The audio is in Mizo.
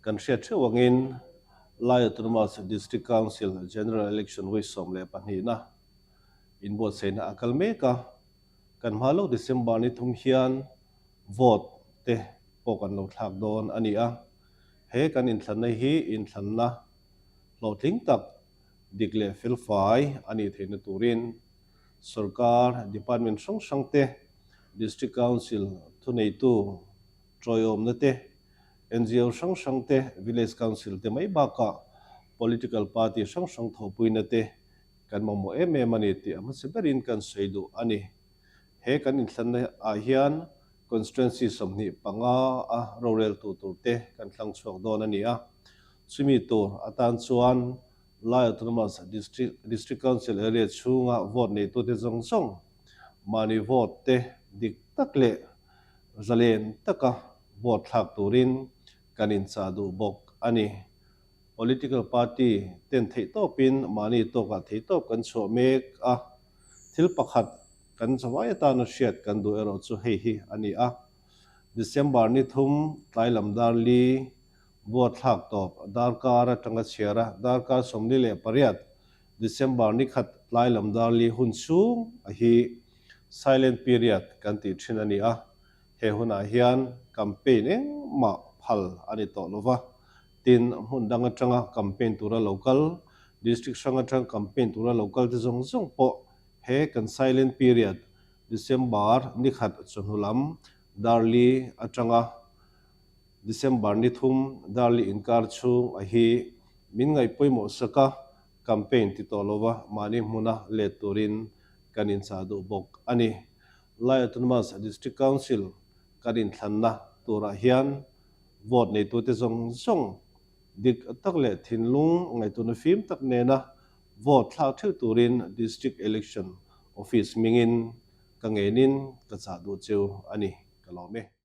Kan hriat theuh angin Lai Autonomous District Council General Election vawi 12na inbuatsaihna a kal mek a, kan hma lo December ni thum hian vote te pawh kan lo thlak dawn a ni a. He kan inthlanna hi inthlanna hlawhtling tak dik leh felfai a nih theihna turin sorkar department hrang hrang te, District Council thuneitu tawiawmna te, NGO hrang hrang te, Village Council te mai bakah Political Party hrang hrang thawhpuina te kan mamawh em em a ni tih a hmasa berin kan sawi duh a ni. He kan inthlanna ah hian Constituency 25 a roreltu tur te kan thlang chhuak dawn a ni a. Chumi tur atan chuan Lai Autonomous District District Council area chhunga vote neitute zawng zawng mahni vote te dik tak leh zalen taka vote thlak turin kan inchah duh bawk a ni. Political party ten theihtawpin mahni tawkah theihtawp kan chhuah mek a, thil pakhat kan zavai atana hriat kan duh erawh chu hei hi a ni a. December ni thum tlai lam dar li vote thlak tawp darkar atanga chhiar a, darkar 48 December ni khat tlai lam dar li hun chhung a hi silent period kan tih thin a ni a, he hunah hian campaign engmah phal a ni tawh lova, tin hmun dang atanga campaign tura lo kal, district hrang atanga campaign tura lo kal te zawng zawng pawh he kan silent period December ni khat chawhnu lam dar li atanga December ni thum dar li inkar chhung a hi min ngaih pawimawh sak a, campaign ti tawh lova mahni hmuna let turin kan inchah duh bawk a ni. Lai Autonomous District Council kan inthlanna turah hian vote neitute zawng zawng dik tak leh thinlung ngaihtuahna fim tak nena vote thlak theuh turin District Election Office hmingin ka ngenin ka chah duh cheu a ni. Ka lawm e.